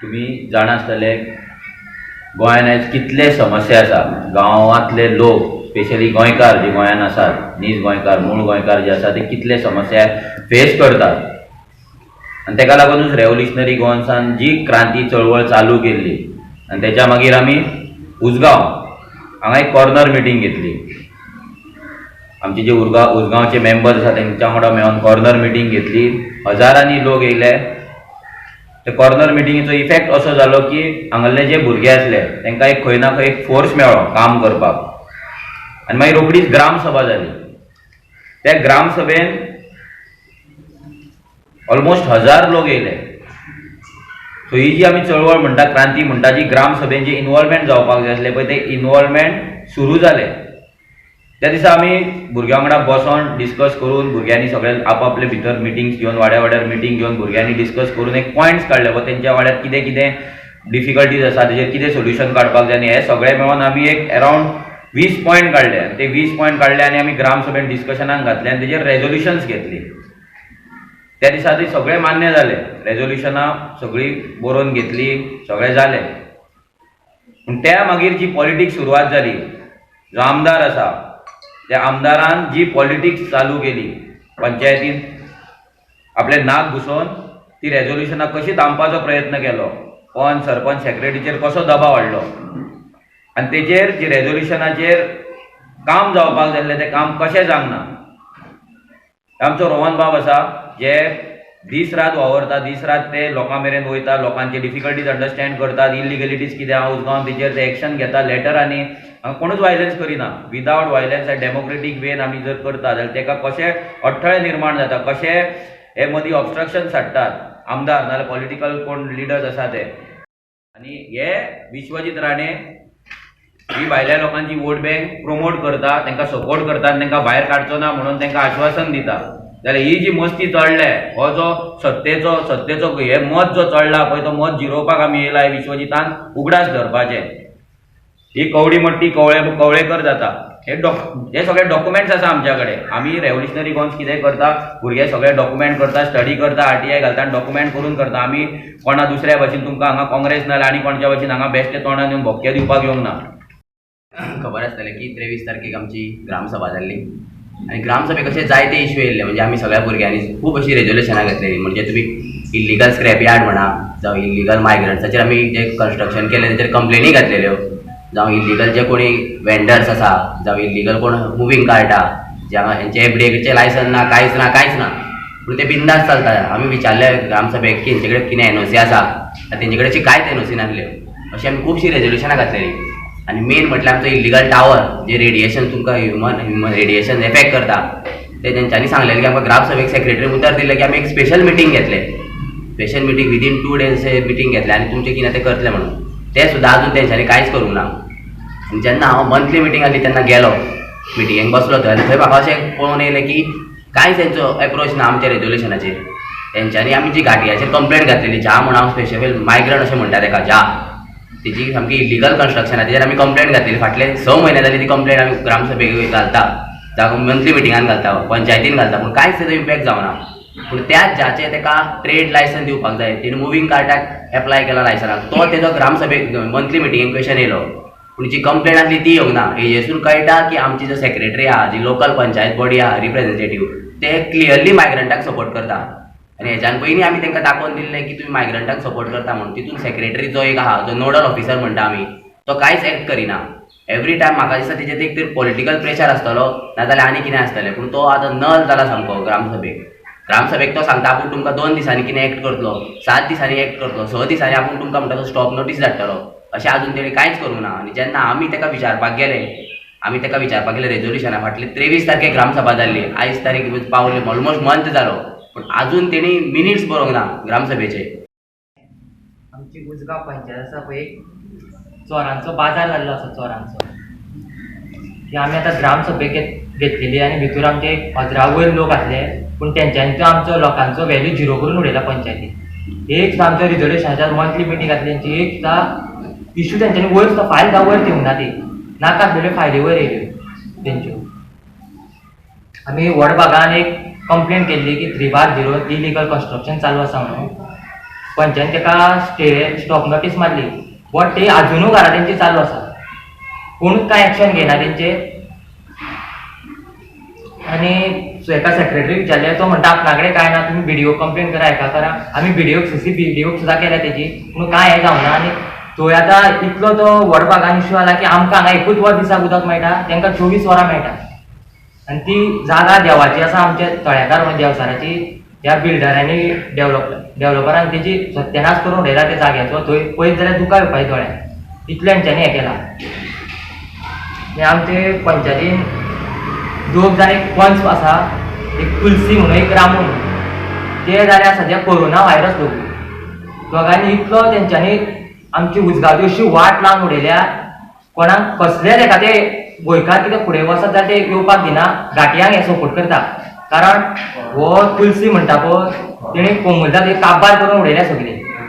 तुमी जाणा आसतले गोंयान आयज कितले समस्या आसा. गांवांतले लोक, स्पेशली गोंयकार जे गोंयान आसात, नीज गोंयकार, मूळ गोंयकार जे आसा, ते कितले समस्या फेस करतात. आनी तेका लागूनच रेवोल्युशनरी गोवन्सान जी क्रांती चळवळ चालू केल्ली आनी तेच्या मागीर आमी उजगांव हांगा एक कॉर्नर मिटींग घेतली. आमचे जे उजगांवचे मेंबर्स आसा, तेंच्या वांगडा मेळोन कॉर्नर मिटींग घेतली. हजारांनी लोक येयले. ते कॉर्नर मिटिंगेचो इफेक्ट असो जालो की हांगासरले जे भुरगे आसले, तांकां एक खंय ना खंय एक फोर्स मेळ्ळो काम करपाक. आनी मागीर रोखडीच ग्रामसभा जाली. त्या ग्रामसभेन ऑलमोस्ट 1000 लोक येयले. सो ही जी आमी चळवळ म्हणटा, क्रांती म्हणटा, जी ग्रामसभेन जी इनवॉल्वमेंट जावपाक जाय आसलें पळय, ते इनवॉल्वमेंट सुरू जालें. त्या दिसा आमी भुरग्यां वांगडा बसोन डिस्कस करून, भुरग्यांनी सगळे आपापले भितर मिटिंग्स घेवन, वाड्या वाड्यार मिटींग घेवन, भुरग्यांनी डिस्कस करून एक पॉयंट्स काडले वा तेंच्या वाड्यार कितें कितें डिफिकल्टीज आसा, तेजेर कितें सोल्युशन काडपाक जाय. आनी हे सगळे मेळोन आमी एक अरावंड 20 पॉयंट काडले. आनी ते 20 पॉयंट काडले आनी आमी ग्रामसभेन डिस्कशनाक घातले आनी तेजेर रेजोल्युशन्स घेतली. त्या दिसा ती सगळें मान्य जालें. रेजोल्युशनां सगळीं बरोवन घेतली, सगळें जालें. पूण त्या मागीर जी पॉलिटिक्स सुरवात जाली, जो आमदार आसा, त्या आमदारान जी पॉलिटिक्स चालू केली, पंचायतीन आपलें नाक घुसोवन ती रेजोल्युशनां कशी दामपाचो प्रयत्न केलो, पंच, सरपंच, सेक्रेटरीचेर कसो दबाव हाडलो आनी तेजेर जी रेजोल्युशनाचेर काम जावपाक जाय आसलें, तें काम कशें जावंक ना. आमचो रोहन बाब आसा, जे दीस रात वावरता. दीस रात ते लोकां मेरेन वयता, लोकांचे डिफिकल्टीज अंडरस्टँड करतात, इलिगलिटीज कितें आहा उजगांव, तेजेर ते एक्शन घेता लेटर. आनी हांगा कोणूच वायलन्स करिना. विदावट वायलन्स आनी डेमोक्रेटीक वेन आमी जर करता जाल्यार तेका कशे अडथळे निर्माण जाता, कशे हे मदीं ऑबस्ट्रक्शन्स हाडटात आमदार नाजाल्यार पॉलिटिकल कोण लिडर्स आसा ते. आनी हे विश्वजीत राणे ही भायल्या लोकांची वोट बँक प्रमोट करता, तांकां सपोर्ट करता आनी तांकां भायर काडचो ना म्हणून तांकां आश्वासन दिता. जाल्यार ही जी मस्ती चडल्या, हो जो सत्तेचो हे मत जो चडला पळय, तो मत जिरोवपाक आमी येयला. हे विश्वजितान उगडास धरपाचें. ही कवडी मट्टी कवळे कवळेकर जाता. हे सगळे डॉक्युमेंट्स आसा आमच्या कडेन. आमी रेव्होल्युशनरी गोवन्स कितें करता, भुरगे सगळे डॉक्युमेंट करता, स्टडी करता, आरटीआय घालता आनी डॉक्युमेंट करून करता. आमी कोणा दुसऱ्या भशेन तुमकां हांगा काँग्रेस नाजाल्यार आनी कोणच्या भशेन हांगा बेश्टे तोंडान येवन भोक्के दिवपाक येवंक ना. खबर आसतलें की 23 तारखेक आमची ग्रामसभा जाल्ली आनी ग्रामसभेक अशे जायते इश्यू येयल्ले. म्हणजे आमी सगळ्या भुरग्यांनी खूब अशी रेजोल्युशनां घेतलेली. म्हणजे तुमी इल्लिगल स्क्रॅप यार्ड म्हणा, जावं इल्लिगल मायग्रंट्साचेर आमी जे कन्स्ट्रक्शन केलें तेचेर कंप्लेनी घातलेल्यो, जावं इल्लिगल जे कोणी वेंडर्स आसा, जावं इल्लिगल कोण मुवींग कार्टां जे हांगा हेंचे एफडीएचे लायसन ना, कांयच ना, कांयच ना, पूण ते बिंदास चलता. आमी विचारले ग्रामसभेक की हेंचे कडेन कितें एनओसी आसा? तेंचे कडेन कांयच एनओसी नासल्यो. अशी आमी खुबशीं रेजोल्युशनां घातलेलीं. आनी मेन म्हटल्यार आमचो इल्लिगल टावर जे रेडिएशन तुमकां ह्युमन रेडिएशन एफेक्ट करता, ते तेंच्यांनी सांगलेलें की आमकां ग्रामसभेक सेक्रेटरी उतर दिलें की आमी एक स्पेशल मिटींग घेतले, special meeting within 2 days meeting घेतले आनी तुमचें कितें तें करतलें म्हणून. तें सुद्दां आजून तेंच्यांनी कांयच करूंक ना. आनी जेन्ना हांव मंथली मिटींग आसली तेन्ना गेलो, मिटिंगेक बसलो थंय, आनी थंय म्हाका अशें पळोवन येयलें की कांयच तेंचो एप्रोच ना आमच्या रेजोल्युशनाचेर. तेंच्यांनी आमी जी घाटयाचेर कंप्लेन घातलेली, ज्या म्हूण हांव स्पेशल मायग्रंट अशें म्हणटा तेका, ज्या तेजी सामकी इलिगल कन्स्ट्रक्शन आहा, तेजेर आमी कंप्लेन घातलेली. फाटले 6 म्हयने जाले ती कंप्लेन आमी ग्रामसभेक घालता, जावं मंथली मिटिंगान घालता, पंचायतीन घालता, पूण कांयच तेजो इम्पॅक्ट जावना. पूण त्याच जाचे तेका ट्रेड लायसन दिवपाक जाय, तेणी मुवींग कार्टाक एप्लाय केला लायसनाक, तो तेजो ग्रामसभेक मंथली मिटिंगेक क्वेशन येयलो, पूण जी कंप्लेन आसली ती येवंक ना. हेजेसून कळटा की आमची जो सेक्रेटरी आहा, जी लोकल पंचायत बॉडी आहा रिप्रेझेंटेटीव, ते क्लियरली मायग्रंटाक सपोर्ट करता. आनी हेच्यान पयलीं आमी तांकां दाखोवन दिल्लें की तुमी मायग्रंटाक सपोर्ट करता म्हणून. तितून सेक्रेटरी जो एक आहा, जो नोडल ऑफिसर म्हणटा आमी, तो कांयच एक्ट करिना. एवरी टायम म्हाका दिसता तेजेर एक तरी पॉलिटिकल प्रेशर आसतलो, नाजाल्यार आनी कितें आसतलें. पूण तो आतां नल जाला सामको ग्रामसभेक. ग्रामसभेक तो सांगता आपूण तुमकां 2 दिसांनी कितें एक्ट करतलो, 7 दिसांनी एक्ट करतलो, 6 दिसांनी आपूण तुमकां म्हणटा तो स्टॉप नोटीस धाडटलो. अशें आजून तेणी कांयच करूंक ना. आनी जेन्ना आमी ताका विचारपाक गेले, आमी ताका विचारपाक गेले रेजोल्युशना, फाटले 23 तारखेक ग्रामसभा जाल्ली, आयज तारीख पावली, ऑलमोस्ट मंथ जालो, पूण आजून तेणी मिनिट्स बरोवंक ना ग्रामसभेचे. आमची उजगांव पंचायत आसा पळय, चोरांचो बाजार जाल्लो आसा चोरांचो. की आमी आतां ग्रामसभेक घेतलेली आनी भितर आमचे हजरा वयर लोक आसले, पूण तेंच्यांनी तो आमचो लोकांचो व्हॅल्यू झिरो करून उडयला पंचायतीन. एक सुद्दां आमच्या रिजोल्युशनाच्या मंथली मिटींग घातली, तेंची एक सुद्दां इशू तेंच्यांनी वयर सुद्दां फायल सुद्दां वयर दिवंक ना. ती नाका आसलेल्यो फायली वयर येयल्यो तेंच्यो. आमी व्हड भागान एक कंप्लेन केल्ली की 3/0 इलिगल कन्स्ट्रक्शन चालू आसा म्हणून. पंचायत तेका स्टे स्टॉप नोटीस मारली, बट ती आजुनूय घरा तेंची चालू आसा. कोणूच कांय एक्शन घेयना तेंचेर. आनी एका सेक्रेटरी विचारलें, तो म्हणटा आपणा कडेन कांय ना, तुमी बीडीओ कंप्लेन करा, हेका करा. आमी बीडीओक सीसी बीडीओक सुद्दां केल्या तेजी, पूण कांय हें जावना. आनी थंय आतां इतलो तो व्हड भागान इशू जाला की आमकां हांगा एकूच वर दिसाक उदक मेळटा, तांकां 24 वरां मेळटा. आनी ती जागा देवाची आसा, आमच्या तळ्याकार म्हणून देवचाराची, ह्या बिल्डरांनी डेवलपरान तेजी सत्यानाश करून उडयला त्या जाग्याचो. थंय पळयत जाल्यार दुकां येवपाची दोळ्यांत, इतलें हेंच्यांनी हें केलां. आनी आमचे पंचायतीन दोग जाण एक पंच आसा, एक तुलसी म्हणून, एक रामू म्हणून, ते जाल्यार सद्या कोरोना व्हायरस लोक. दोगांनी इतलो तेंच्यांनी आमची उजगांवची अशी वाट लावन उडयल्या, कोणाक कसलेच एका ते गोंयकार कितें फुडें वचत जाल्यार ते येवपाक दिना, घाटयांक हे सपोर्ट करता. कारण हो तुलसी म्हणटा पळय, तेणी कोमुलदाद काबार करून उडयल्या सगळी.